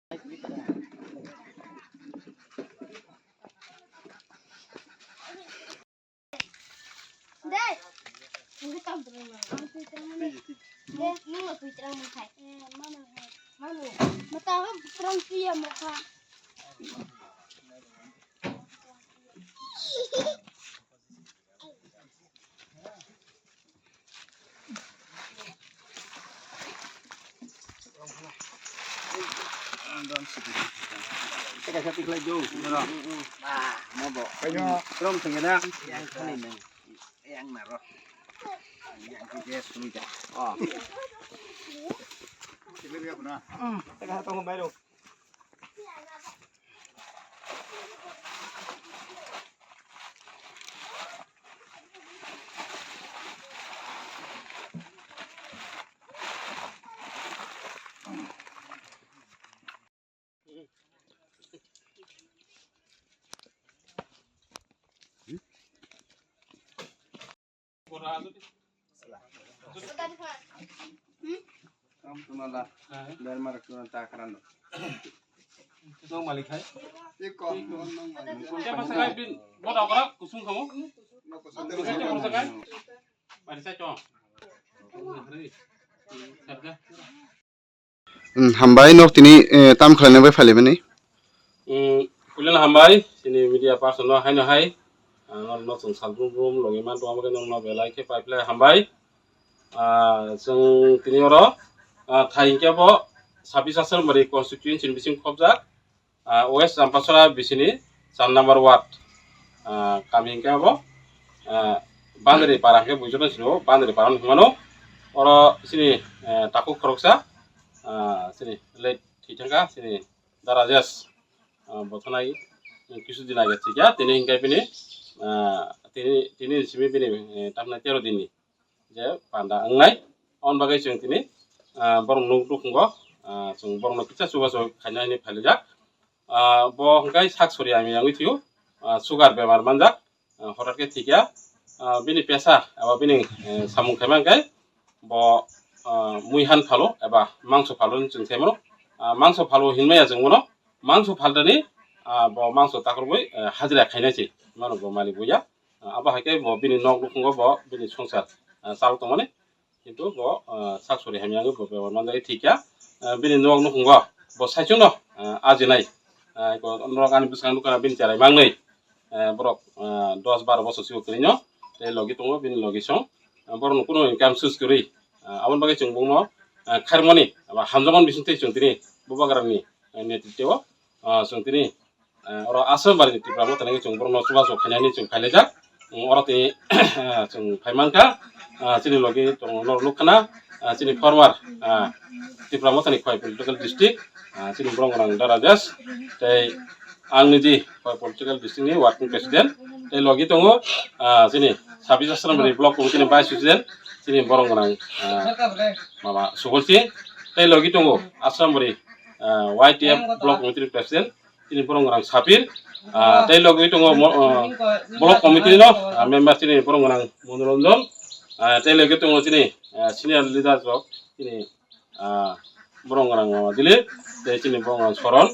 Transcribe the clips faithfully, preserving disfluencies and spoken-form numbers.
Dai. Nunggu tam terus, Mang. Ang tui terang mana? Dai, nunggu tui terang mana? Mana? Mana? Mata aku terang tuh ya, muka. Teka sa tiklai jo, nero. Ah, mo bo. Kayo. Trom tengena. Yang kali nang. Yang naro. Yang kije sumida. Oh. Teka sa tong mai ro. Nang malik hai. Siapa sakai bin, boda kora kusung kamu. Siapa sakai? Pada saya cong. Sabda. Hmm, hambai nok tini, eh, tam khlaina bai phailaimani. Hmm, puilano hambai, chini media person no haino hai, ah, norok no chwng sal brum brum logi man tongma bagwi norok no belai khe pai phlai hambai. Ah, chwng tini oro, ah, thai hwnkhe bo sabis Asrambari constituency ni bising khobjak. Ah, West Champachara bisini char number ward, ah, kami hwnkhe abo, ah, Bandari para hwnkhe buijono sino Bandari para hwnwi hwnmano. Oro chini, eh, takhuk khoroksa, ah, chini late thwithangkha chini Da Rajesh, ah, bo thwnai kisu din age thwikha, tini hwnkhe bini, ah, tini, tini simi bini, eh, tamni tero dinni je panda wngnai. Aboni bagwi chwng tini, ah, borok nuk nukhungo, ah, chwng borokno kisa chubachu khaina hinwi phailaijak. Ah, bo hwnkhe sak sori hamya wngwi thwio, ah, sugar bemar manjak, ah, hotat khe thwikha. Ah, bini pesa eba bini, eh, samung khaima hwnkhe bo, ah, mui han phalo eba mangso phalo hinwi chwng saimano. Ah, mangso phalo hinmaya chwng bono mangso phaltani, ah, bo mangso takhorwi, eh, hajira khainai se mano bo malik buya. Ah, abo hai khe bo bini nok nukhungo bo bini songsar, ah, chal tongmani. Kintu bo, ah, sak sori hamya wngwi bo bebak manjak thwikha. Ah, bini nok nukhungo bo saichung no, ah, ajinai. Ah, ko norok ani bwskango nukha bini cherai mangnwi. Ah, borok, ah, dos baro bosor sigo kwrwino tei logi tongo bini logi song. Ah, borokno kunu income source kwrwi. Ah, aboni bagwi chwng bongno, ah, khairokmani aba hamjakmani bisingtwi chwng tini bubagrani, ah, netritwo, ah, chwng tini ah, oro Asrambari ni Tipra Motha ni chwng borokno chubachu khainani chwng phailaijak. Oro tei, ah, chwng phaimankha, ah, chini logi tongo norok nukkhana, ah, chini former, ah, Tipra Motha ni Khowai political district, ah, chini borok gwnang Da Rajesh tei ang niji Khowai political district ni working president tei logi tongo, ah, chini sabis Asrambari block committee ni vice president chini borok gwnang, ah, mama Subol Singh tei logi tongo Asrambari, ah, Y T F block committee ni president chini borok gwnang Sapir, ah, tei logwi tongo mo-, ah, block committee no, ah, member chini borok gwnang Monoranjan, ah, tei logwi tongo chini, ah, senior leaders rok chini, ah, borok gwnang Mama Dilip, tei chini borok gwnang Soron,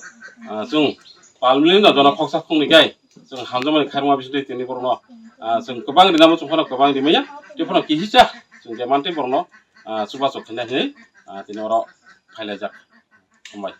ah, chwng palmili no jono khoksa khoknwi kai chwng hamjakmani khairokma bisingtwi tini borokno, ah, chwng kwbang rinamo chwng phano kwbang rimaya tei phano kihisa chwng je mantwi borokno, ah, chubachu khaina hinwi, ah, tini oro phailaijak. Hambai.